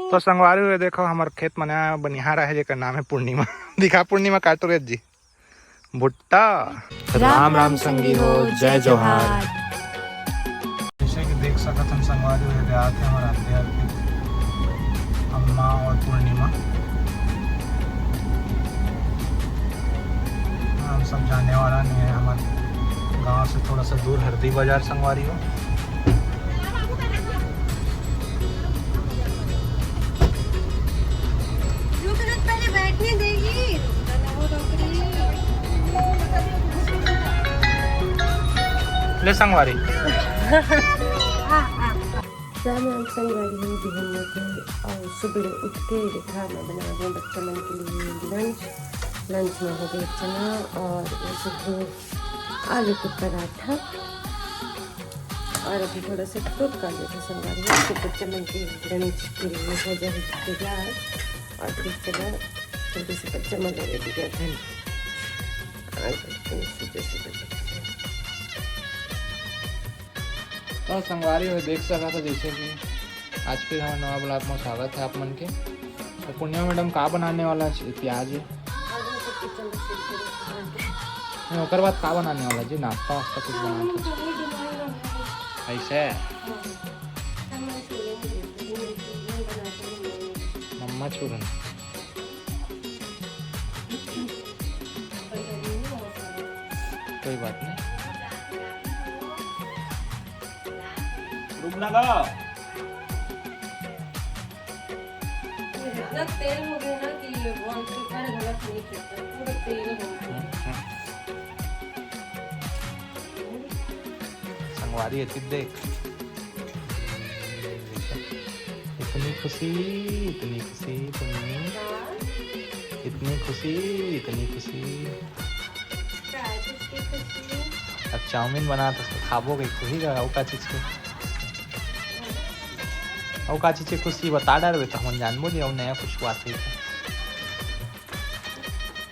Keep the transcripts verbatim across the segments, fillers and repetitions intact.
तो संगवारी हो, देखो, हमर खेत म नया बनिहार आहे, जेकर नाम है पूर्णिमा। दिखा पूर्णिमा, काटो रे जी। भुट्टा। राम राम संगी हो, जय जोहार। जैसे कि देख सकत हन संगवारी हो, ये आते हमारा आते आते अम्मा और पूर्णिमा। हम सब जाने वाला नहीं है, हमारे गांव से थोड़ा सा दूर हरदी बाजार संगवारी हो। रुक, रुक, पहले बैठने देगी। ले संगवारी। हाँ, हाँ। राम राम संगवारी हो, बिहनिया के और सुबह उठ के देखा मैं बना रही हूँ बच्चा मन के लिए लंच। लंच में हो गया चना और ये सब आलू के पराठा और अभी थोड़ा सा टोटका जो है संगवारी हो, तो बच्चा मन के लंच के लिए हो जाए तैयार। और फिर चला जल्दी से बच्चा मन लगे दिया घर। आज बच्चे सुबह सुबह। तो संगवारी हो देख सकत हो, जैसे कि आज फिर हमर नवा ब्लॉग में स्वागत है आप मन के। तो पूर्णिमा मैडम का बनाने वाला है? प्याज है। नहीं, ओकर बाद का बनाने वाला जी? नाश्ता वास्ता कुछ बना के? ऐसे? मम्मा चूरन। कोई बात नहीं। रुक ना गा। इतना तेल हो गया ना कि ये वॉलपेपर गलत नहीं करता, पूरा तेल हो गया। संगवारी है, देख। इतनी खुशी, इतनी खुशी, इतनी, इतनी खुशी, इतनी खुशी। अब चाउमीन बना तो खाबो गई खुशी का, अउ का चीज के? अउ का चीज के खुशी बता डरबे तो हमन जानबो नहीं, अउ नया कुछ बात है तो।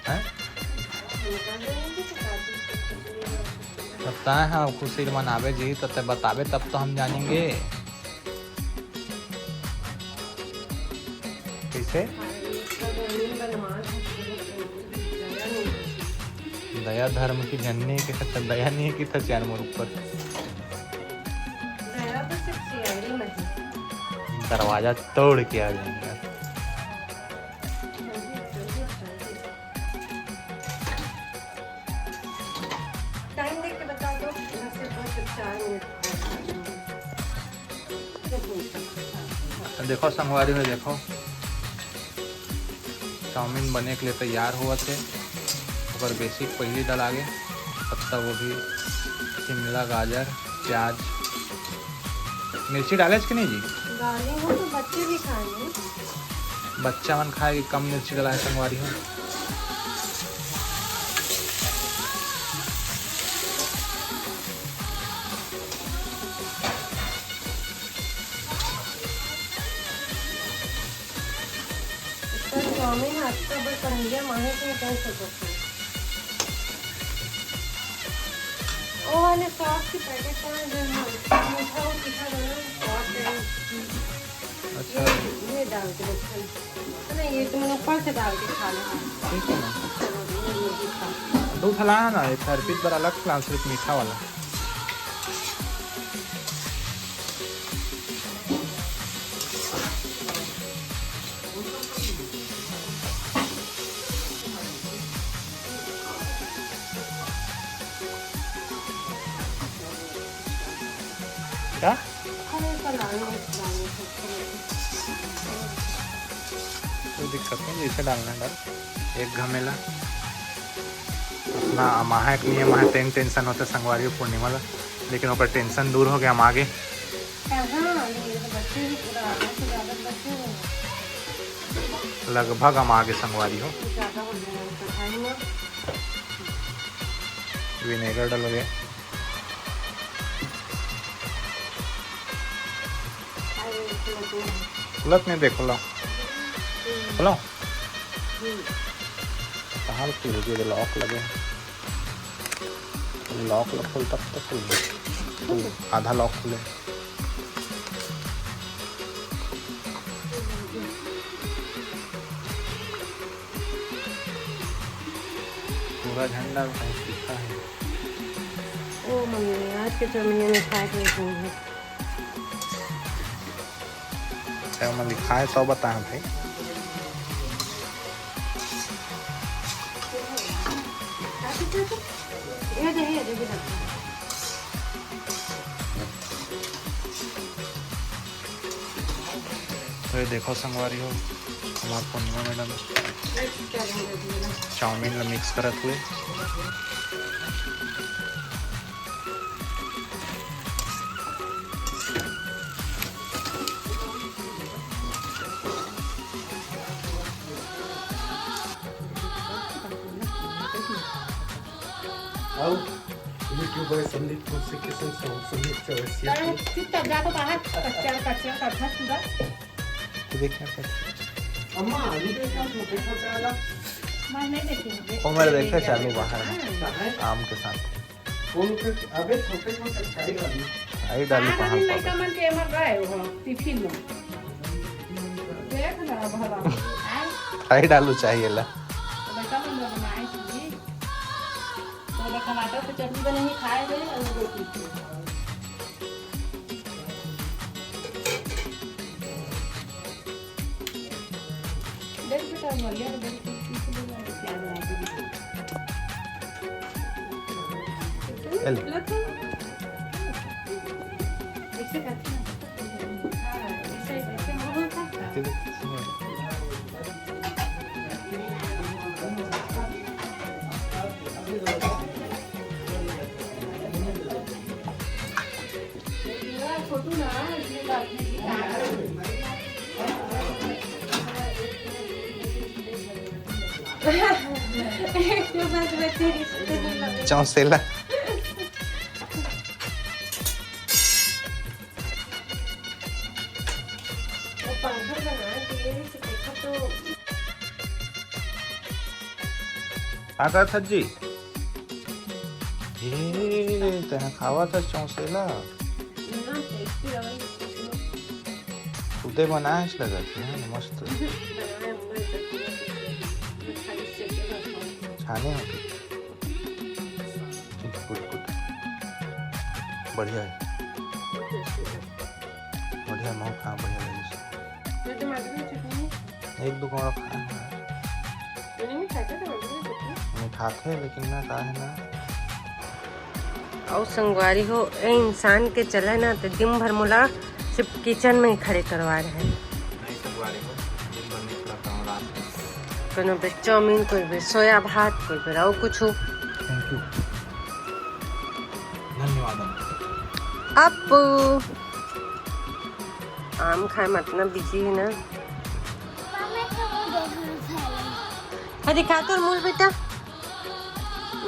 हैं? तब तय हाँ खुशी मनाबे जी, तो तय बताबे तब तो हम जानेंगे। कैसे? दया धर्म की जननी के साथ दया नहीं की था चैन मोर ऊपर। दरवाजा तोड़ के आ जाएंगे। टाइम देख के बता दो, बस चार मिनट। देखो संगवारी हो, देखो चाउमीन बने के लिए तैयार होवत हे। ओकर बेसिक पहिली डलागे पत्ता गोभी, शिमला, गाजर, प्याज, मिर्ची डालेच कि नहीं जी? डाले हो तो बच्चे भी खाएंगे। बच्चा मन खाए कि कम मिर्ची डलाए संगवारी हो। तो स्वामी हाथ का बस बढ़िया माहे के कह सकते हैं। ओ वाले सॉस के पैकेट का जो है, मीठा और तीखा दोनों सॉस है। अच्छा। ये, ये डाल के रखो। नहीं, ये तुम ऊपर से डाल के खा लो। ठीक है ना। चलो, ये, ये भी खा। दो ठला है ना, एक हरपीत बर अलग ठला, सिर्फ मीठा वाला। क्या? कोई दिक्कत नहीं, जैसे डालना है डाल। एक घमेला अपना अमाहा एक नियम है, तेन टेंशन होते संगवारी पूर्णिमा ला, लेकिन ओकर टेंशन दूर हो गया, हम आगे। कहाँ? ये तो बच्चे ही पूरा आधे से ज्यादा बच्चे हो गए। लगभग हम आगे संगवारी हो। ज्यादा हो गया है, तो खाई ना। विनेगर डाल गया। अरे, इसमें तो खुलत नहीं, देखो लो। हम्म। खोलो। हम्म। कहाँ खुल गया? लॉक लगे। लॉक ला खोल, तब तो खुल गया। आधा लॉक खुले। पूरा झंडा में कहीं लिखा है। ओ मम्मी, आज के चाउमीन में खाए के नहीं है। अच्छा, मैं लिखा है तो बताएं भाई। ये दे, ये दे, ये दे। तो ये देखो संगवारी हो, हमार पूर्णिमा मैडम चाउमीन ला मिक्स करत हुए। आओ, YouTuber संदीप तुलसी किशन सौ संदीप चौरसिया की। चुपचाप जा तो बाहर, कच्चा, कच्चा, कच्चा पूरा। तू देख क्या कर। अम्मा, आलू देख क्या छोटे छोटे वाला। मैं नहीं देखी। वो मेरे देखे चालू बाहर में। हाँ। आम के साथ। कौन से? अबे छोटे छोटे खाई डालू। खाई डालू कहाँ आदमी पर? लड़का मन के एमर रहे हो, टिफिन में। देख ना भला। खाई डालू चाहिए ला। तो लड़का मन बनाए थी। तो ओला टमाटर के चटनी बने ही खाए थे और रोटी। देख बेटा, मरिया तो देख, पीछे बोला, प्याज बना के दे। चल। ऐसे करके ना। हाँ, ऐसे, ऐसे मुंह में करता। चौसेला। का करत हस जी? ए, तेहा खावत हस चौसेला? खुदे बनाए हस लगत हे, मस्त। छाने हो के। गुड, गुड। बढ़िया हे। बढ़िया, महूं खा, बढ़िया लगिस। एक दो कौड़ा खाए हंव। मिठाथे, लेकिन ना, का हे ना। अउ संगवारी हो, ए इंसान के चले ना, तो दिन भर मोला सिर्फ किचन में ही खड़े करवा रहे। नहीं संगवारी हो, दिन भर नहीं खड़ा करवा रहे। कोनो बेर चाउमीन, कोई बेर सोया भात, कोई बेर अउ कुछु। Thank you। धन्यवाद अम्मा। अपू। आम खाए में अतना बिजी हे ना। हाँ, दिखा तोर मुंह बेटा। ओ,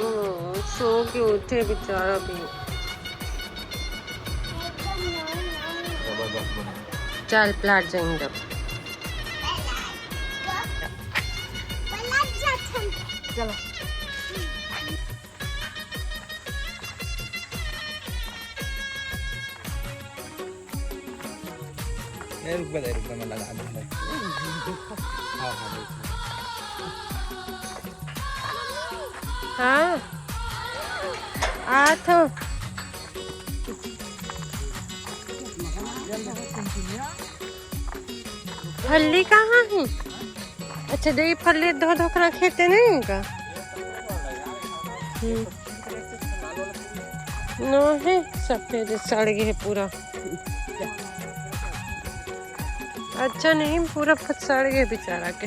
सो के उठे बेचारा भी। जबरदस्त बना। चल, प्लाट जाएंगे अब। चलो। ए, रुक बे, रुक बे, मैं लगा दूं भाई। हाँ, हाँ, देख। हाँ। आ तो। फल्ली कहाँ हे? अच्छा, दे, ई फल्ली धो धो के रखे ते नहीं का? हम्म। नो हे, सफेद सड़ गए हे पूरा। अच्छा नहीं, पूरा फट सड़ गए बेचारा के।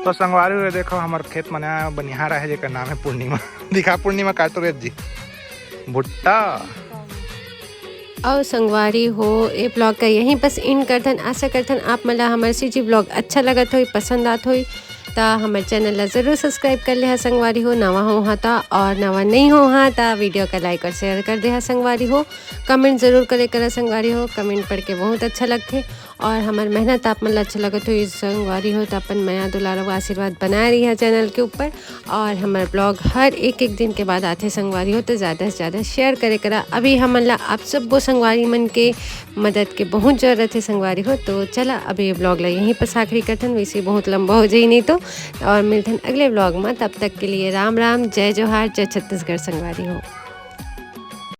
तो संगवारी हो, देखो, हमर खेत मना बनिहार आहे, जेकर नाम हे पूर्णिमा। दिखा पूर्णिमा, काटो रे जी। भुट्टा। अउ संगवारी हो, ए vlog का यहीं बस end करथन। आशा करथन आप मन ला हमर CG vlog अच्छा लगत होही, पसंद आत होही, त हमर channel ला जरूर subscribe कर लेहा संगवारी हो, नवा हो हा त, और नवा नहीं हो हा त video का like और share कर देहा संगवारी हो। Comment जरूर करे करा संगवारी हो, comment पढ़ के बहुत अच्छा लगथे। और हमर मेहनत आप मन ला अच्छा लगत होही संगवारी हो, त अपन मया दुलार अउ आशीर्वाद बनाए रहिहा चैनल के ऊपर। और हमर ब्लॉग हर एक एक दिन के बाद आथे संगवारी हो, तो ज़्यादा से ज़्यादा शेयर करे करा। अभी हमन ला आप सबो संगवारी मन के मदद के बहुत ज़रूरत हे संगवारी हो। तो चला, अभी ये ब्लॉग ला यहीं पर आखिरी करथन, वैसे ही बहुत लंबा हो जाही नहीं तो। और मिलथन अगले ब्लॉग में, तब तक के लिए राम राम, जय जोहार, जय छत्तीसगढ़ संगवारी हो।